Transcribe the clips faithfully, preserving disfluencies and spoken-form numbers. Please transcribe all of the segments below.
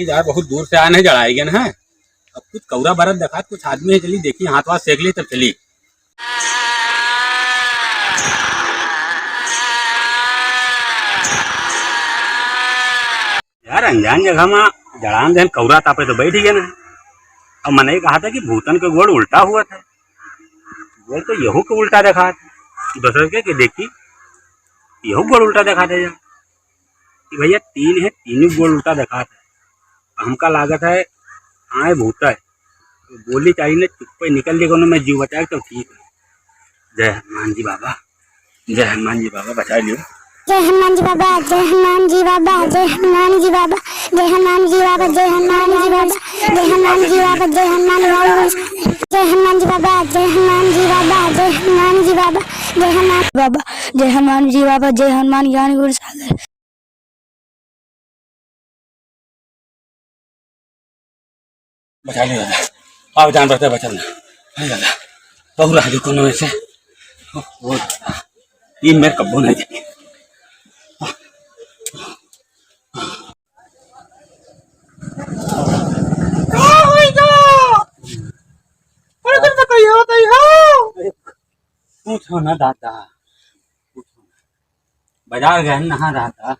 यार, बहुत दूर से आए हैं, जड़ाए गए हैं। अब कुछ कौरा बरत देखात, कुछ आदमी है, चली देखी, हाथ वाथ सेक ली, तब चली। यार, अनजान जगह मा जड़ान देहन कौरा तापे तो बैठ गए ना। अब मनई कहा था कि भूतन के गोड़ उल्टा हुआ था, गोड़ तो यहू के उल्टा देखा था। दूसर के, के देखी, यहू गोड़ उल्टा देखा था यार। कि भैया, तीन है, तीनों गोड़ उल्टा देखा था। हमका लागत है आए भूत है। बोली चाहिए ना, चुप्पे निकल ले कोनो में जीव बचाए तो ठीक है। जय हनुमान जी बाबा, जय हनुमान जी बाबा, बचा लियो। जय हनुमान जी बाबा, जय हनुमान जी बाबा, जय हनुमान जी बाबा, जय हनुमान जी बाबा, जय हनुमान जी बाबा, जय हनुमान जी बाबा, जय हनुमान जी बाबा, जय हनुमान जी बाबा, जय हनुमान जी बाबा, जय हनुमान जी बाबा, जय हनुमान जी बाबा, जय हनुमान बाबा, जय हनुमान जी बाबा, जय हनुमान ज्ञान गुण सागर। बचा ले दादा, अब जान बचा, बचल ना। अरे दादा, बहुत रहा जो कोनो ऐसे। ओ, ओ दादा, तीन मेर कब्बो नहीं देखे। का होई गो? अरे कुछ बताइए, बताइए। पूछो ना दादा, पूछो ना। बाजार गए नहा रहा था,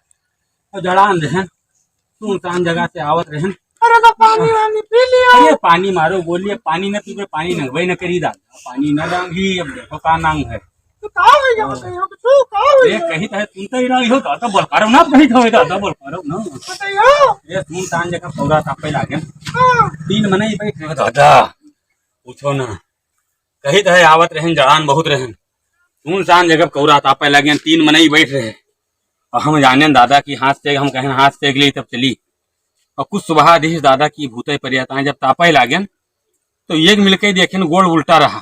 और जड़ान रहन, सुनसान जगह से आवत रहन। अरे तो पानी वानी पी लिया। अरे पानी मारो, बोलिए, पानी न पीबे, पानी नंगबे न करी दादा, पानी न डांगी, अब देखो का नांग है। तो का हो गया बताइए, कुछ का हो ये गया? कही तो है, सुनते ही रही हो दादा, बोल पारो ना, कही तो है दादा, बोल पारो ना। बताइए। ये सुनसान जगह पौधा तापे लागे। हाँ। तीन मने ही बैठ रहे दादा, पूछो ना। कही तो है, आवत रहन, जड़ान बहुत रहन। सुनसान जगह कौरा तापे लगे, तीन मनई बैठ रहे। और हम जाने दादा कि हाथ से, हम कहें हाथ से अगली तब चली। और कुछ सुबह दिस दादा कि भूते परियताएं जब तापे लागेन, तो एक मिलके देखेन गोड़ उल्टा रहा,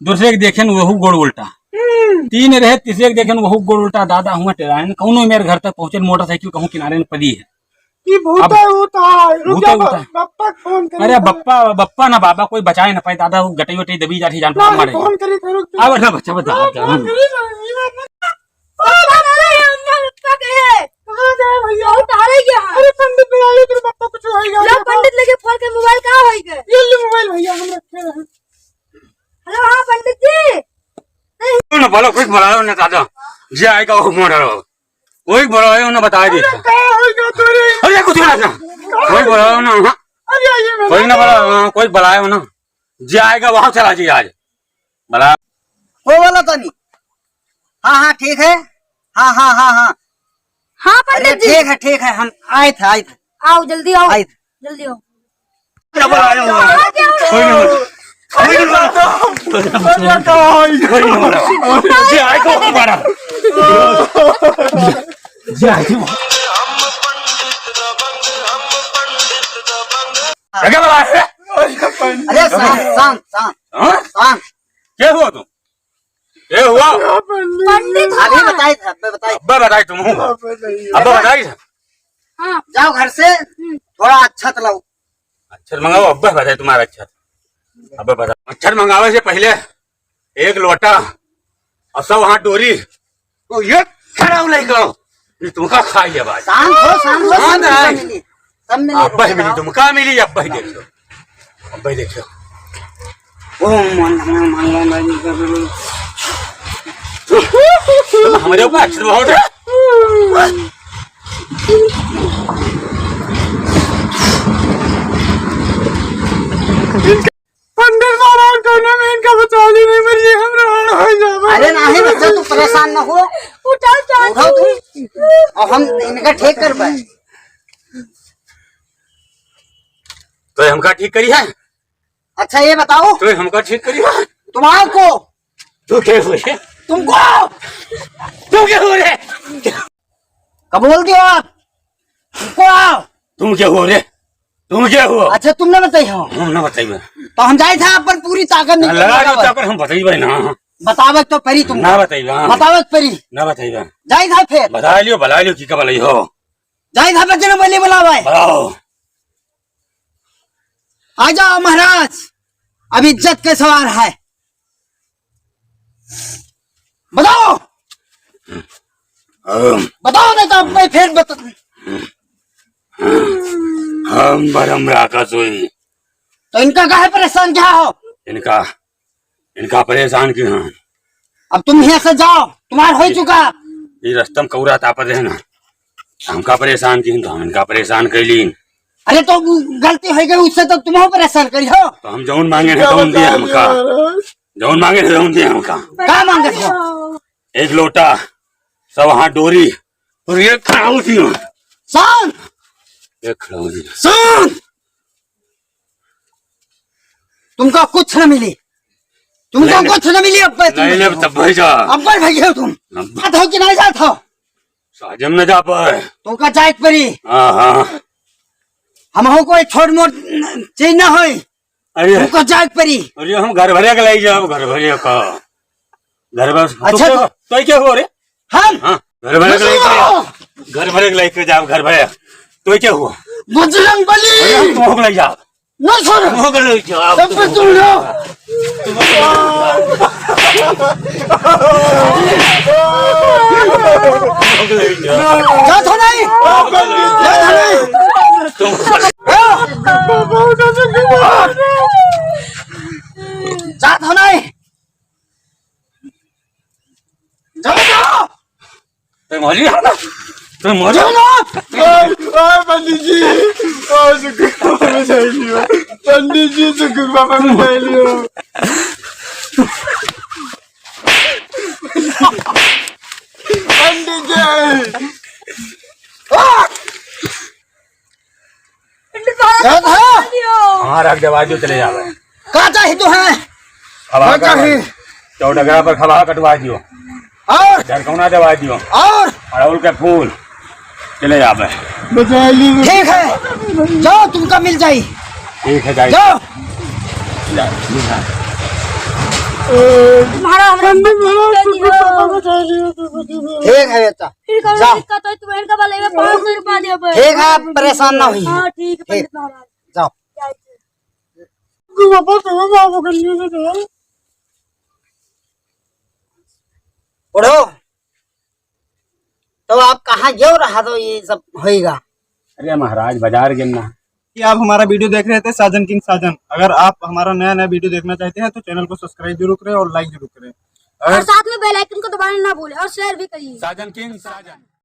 दूसरे के देखेन वहू गोड़ उल्टा। हम्म। तीन रहे, तीसरे के देखेन वहू गोड़ उल्टा। दादा हुआ टेरायन, कौनो मेरे घर तक पहुँचे, मोटरसाइकिल कहूँ किनारे न पड़ी है। ई भूत अब है, भूत है, रुक भूत जा, है, भूत है। बप्पा के फोन करी अरे तो। बप्पा, बप्पा ना बाबा, कोई बचाए ना पाए दादा, वो गटई वटई दबी जाती, जान ना, मारे। फोन करी तो रुक जा। अब ना बच्चा बता, हाँ, फोन करी तो, ई बात ना। ओ बाबा रे, हम ना बप्पा के है। कहाँ गए भैया? वो तारे गया है। अरे पंडित बुला लो, तेरे बप्पा कुछ हो गया। लो पंडित लगे फोन के मोबाइल कहाँ हो गए? ये लो मोबाइल भैया, हम रखे हैं। हेलो, हाँ पंडित जी। नहीं। ना बोलो, कुछ बोलाओ ना दादा, जे आएगा वो मोड़ रहा। कोई बुलायो ना, बताई दे। अरे, का होई गया तोरे? अरे, कुछ ना, ना। कोई बुलायो ना, हाँ। अरे, ये मेरा कोई ना बुलायो, हाँ, कोई बुलायो ना। जे आएगा, वहाँ चला जाइए आज। बुला। हो वाला तनी। हाँ, हाँ, ठीक है। हाँ, हाँ, हाँ, हाँ। हाँ, अरे, पंडित जी। ठीक है, ठीक है, हम आए थे, आए थे। आओ, जल्दी आओ। आए थे। जल्दी आओ। क्या बोला आया हूँ? कोई नहीं बोला। कोई नहीं बोला। कोई नहीं बोला। ये आए तो मारा। ये आए तो। क्या बोला है? अरे शांत, शांत, शांत, हाँ? शांत। क्या हुआ तुम? ए हुआ? पंडित अभी हुआ। बताई था, अबे बताई। अब्बा बताई तुम हूँ। अब्बा बताई था। हाँ। जाओ घर से, हम्म। थोड़ा अक्षत लाओ। अक्षत मंगाओ, अब्बा बताई तुम्हारा अक्षत। अब्बा बताई। अक्षत मंगावे से पहले एक लोटा और सौ हाथ डोरी, तो ये खड़ा नहीं करो। ये तुमका खाई है भाई। शांत हो, शांत हो, शांत सब है। मिली, सब मिली, अब्बा ही मिली, तुमका मिली, अब्बा ही देखो। अब्बा ही देखो। ओम मन, मन, मन, मन, मन, मन। तुम हमारे ऊपर अक्षर बहुत है। पंडित महाराज, कोनो में इनका बचा ली नहीं, मर जी, हम रहन हो जावे। अरे नहीं बच्चा, तू परेशान न हो। उठा, उठा उठाओ तू। और हम इनका ठीक कर पाए। तो हमका ठीक करी है? अच्छा ये बताओ। तो हमका ठीक करी है? तुम्हारे को। तू क्या हो रे? तुमको। तू क्या हो रे? कब बोल दियो आप? तुमको। तुम क्या हो रे? तुम क्या हो? अच्छा, तुम ना बताई हो। हम ना बताइबे। तो हम जाए था अपन पूरी ताकत ना निकाल लगा के दो बताओ। ताकत हम बताइबे ना। बतावे तो परी तुम। ना बताइबे। बतावे तो परी। ना बताइबे। जाए था फिर। बता लियो, बता लियो, की का बोलाई हो? जाए था बच्चे ने बोली बुलावे। बताओ। आ जाओ महाराज, अब इज्जत के सवाल है। बताओ। अम। बताओ, नहीं तो अब मैं फिर बता। हम बरम राका सोई। तो इनका काहे परेशान किया हो? इनका, इनका परेशान किया हैं। अब तुम यहाँ से जाओ, तुम्हार हो चुका। ये रस्ता में कौरा तापत रहे ना, हमका परेशान किया हैं, तो हम इनका परेशान कैलीन। अरे तो वो गलती हो गई, उससे तो तुम परेशान करी हो। तो हम जौन मांगे हैं, तौन दिया हमका। जौन मांगे हैं, तौन दिया हमका। का मांगे हो? एक लोटा, सौ हाथ डोरी और एक खड़ाऊ दियो। शांत! एक खड़ाऊ दियो। शांत! तुमका कुछ न मिली, तुमका नहीं, कुछ न मिली। अब नहीं लेब तब भाई जा। अब भाई हो तुम। अब जात हो कि नहीं जात हो? साजन न जा पाए। तुमका जाए के परी। हाँ, हाँ। हमहू कोई छोट मोट चीज ना होई। अरे। तुमको जाए के परी। अरे, हम घर भरे के लाई जाब, घर भरे का। घर भर, अच्छा, तो, तो, तो क्या हुआ रे? हम? हाँ, घर भरे के लाई के जाब, घर भरे के लाई के जाब, घर भरे। तो क्या हुआ? बजरंग बली। अरे, हम तुमको लाई जाब। ना छोड़। तुमको लाई जाब। सब पे तुम लो। तुमको लाई जाब। जात हो नहीं? जात हो नहीं? तुमको जात हो नहीं? जाओ, जाओ। ते मरी हो ना? ते मरी हो ना? ओए, ओए, पंडित जी, ओए, सुखी बाबा में जाए लियो। पंडित जी, सुखी बाबा में जाए लियो। पंडित जी। आ! पंडित बाबा, जाओ, जाओ। हमारा दवा जो चले जावे। का चाही तुहैं? खबा का चाही? चौडगरा पर खबा कटवा दियो। और? झरकौना दवा दियो। और? अड़हुल के फूल चले जावे। ठीक है, जाओ, तुमका मिल जाई। ठीक है, जाइए। जाओ। जा, जा। तुम्हारा हमरा पंडित बाबा, ठीक है बेटा। फिर कौनो जाओ। दिक्कत होई, तुम्हें इनका वाले में पाँच सौ रुपया देबे। ठीक है, आप परेशान ना होइए। हाँ, ठीक है, ठीक। पंडित महाराज। जाओ। जाओ। पढ़ो। तो आप कहाँ गयो रहा तो ये सब होएगा? अरे महाराज, बाजार गेम ना। कि आप हमारा वीडियो देख रहे थे, साजन किंग साजन। अगर आप हमारा नया नया वीडियो देखना चाहते हैं तो चैनल को सब्सक्राइब जरूर करें और लाइक जरूर करें। और और साथ में बेल आइकन को दबाना ना भूलें और शेयर भी करिए। साजन किंग साजन।